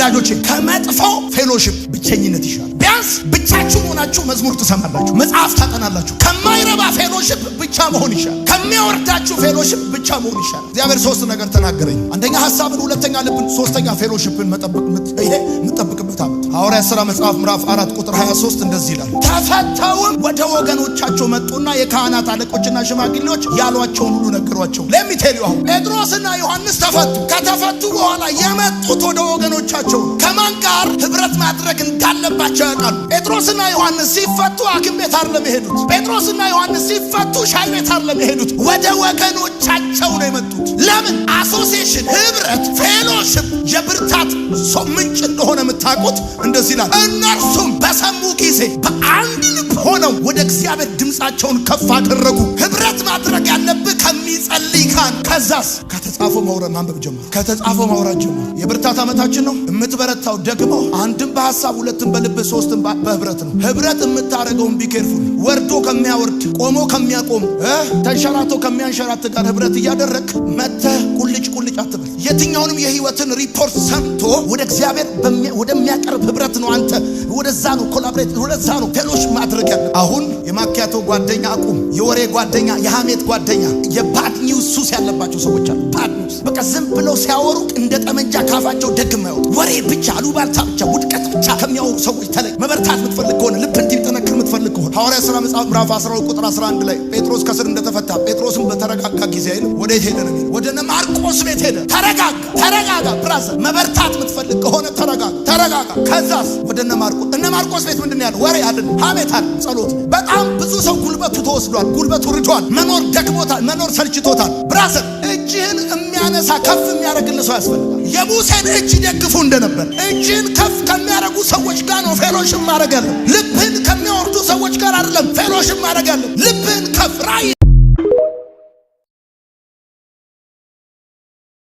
ወዳጆቼ፣ ከመጥፎ fellowship ብቸኝነት ይሻላል። ቢያንስ ብቻችሁ ሆናችሁ መዝሙር ትሰማላችሁ፣ መጽሐፍ ታጠናላችሁ። ከማይረባ fellowship ብቻ መሆን ይሻላል። ከሚያወርዳችሁ fellowship ብቻ መሆን ይሻላል። እግዚአብሔር ሶስት ነገር ተናገረኝ። አንደኛ ሀሳብን፣ ሁለተኛ ልብን፣ ሶስተኛ fellowship ን መጠበቅ። ይሄ የምጠብቅበት ዓመት። ሐዋርያት ሥራ መጽሐፍ ምዕራፍ 4 ቁጥር 23 እንደዚህ ይላል። ተፈተውም ወደ ወገኖቻቸው መጡና የካህናት አለቆችና ሽማግሌዎች ያሏቸውን ሁሉ ነገሯቸው። Let me tell you፣ አሁን ጴጥሮስና ዮሐንስ ተፈቱ። ከተፈቱ በኋላ የመጡት ወደ ወገኖቻቸው ነው። ከማን ጋር ህብረት ማድረግ እንዳለባቸው ያውቃሉ። ጴጥሮስና ዮሐንስ ሲፈቱ ሐኪም ቤት አይደለም የሄዱት። ጴጥሮስና ዮሐንስ ሲፈቱ ሻይ ቤት አይደለም የሄዱት። ወደ ወገኖቻቸው ነው የመጡት። ለምን? Association፣ ህብረት፣ fellowship የብርታት ሰው ምንጭ እንደሆነ የምታውቁት እንደዚህ ይላል። እነርሱም በሰሙ ጊዜ በአንድ ልብ ሆነው ወደ እግዚአብሔር ድምፃቸውን ከፍ አደረጉ። ህብረት ማድረግ ያለብህ ከሚጸልይ ካህን። ከዛስ ከተጻፈው ማውራት ማንበብ ጀመሩ። ከተጻፈው ማውራት ጀመሩ። የብርታት ዓመታችን ነው። የምትበረታው ደግሞ አንድም በሀሳብ፣ ሁለትም በልብ፣ ሶስትም በህብረት ነው። ህብረት የምታደርገውን be careful። ወርዶ ከሚያወርድ፣ ቆሞ ከሚያቆም፣ ተንሸራቶ ከሚያንሸራት ጋር ህብረት እያደረግ መተህ ቁልጭ ቁልጭ አትበል። የትኛውንም የህይወትን ሪፖርት ሰምቶ ወደ እግዚአብሔር ወደሚያቀርብ ህብረት ነው። አንተ ወደዛ ነው collaborate፣ ወደዛ ነው fellowship ማድረግ ያለ። አሁን የማኪያቶ ጓደኛ አቁም። የወሬ ጓደኛ፣ የሐሜት ጓደኛ፣ የ bad news ሱስ ያለባቸው ሰዎች አሉ። Bad news በቃ ዝም ብለው ሲያወሩ እንደ ጠመንጃ ካፋቸው ደግ የማይወጡ፣ ወሬ ብቻ፣ አሉባልታ ብቻ፣ ውድቀት ብቻ ከሚያወሩ ሰዎች ተለይ። መበርታት የምትፈልግ ከሆነ፣ ልብ እንዲጠነክር የምትፈልግ ከሆነ፣ ሐዋርያ ሥራ መጽሐፍ ምዕራፍ 12 ቁጥር 11 ላይ ጴጥሮስ ከእስር እንደተፈታ ጴጥሮስም በተረጋጋ ጊዜ አይልም፣ ወደ የት ሄደ ነው የሚለው? ወደ እነ ማርቆስ ቤት ሄደ። ተረጋጋ፣ ተረጋጋ brother። መበርታት የምትፈልግ ከሆነ ተረጋጋ፣ ተረጋጋ። ከዛስ ወደ እነ ማርቆስ። እነ ማርቆስ ቤት ምንድን ነው ያለው? ወሬ አይደለም፣ ሐሜት አይደለም፣ ጸሎት። በጣም ብዙ ሰው ጉልበቱ ተወስዷል፣ ጉልበቱ ርዷል፣ መኖር ደክሞታል፣ መኖር ሰልችቶታል። Brother፣ እጅህን የሚያነሳ፣ ከፍ የሚያደርግልህ ሰው ያስፈልጋል። የሙሴን እጅ ደግፉ እንደነበር እጅህን ከፍ ከሚያደርጉ ሰዎች ጋር ነው fellowship ማድረግ ያለው። ልብህን ከሚያወርዱ ሰዎች ጋር አይደለም fellowship ማድረግ ያለው። ልብህን ከፍ ራእይ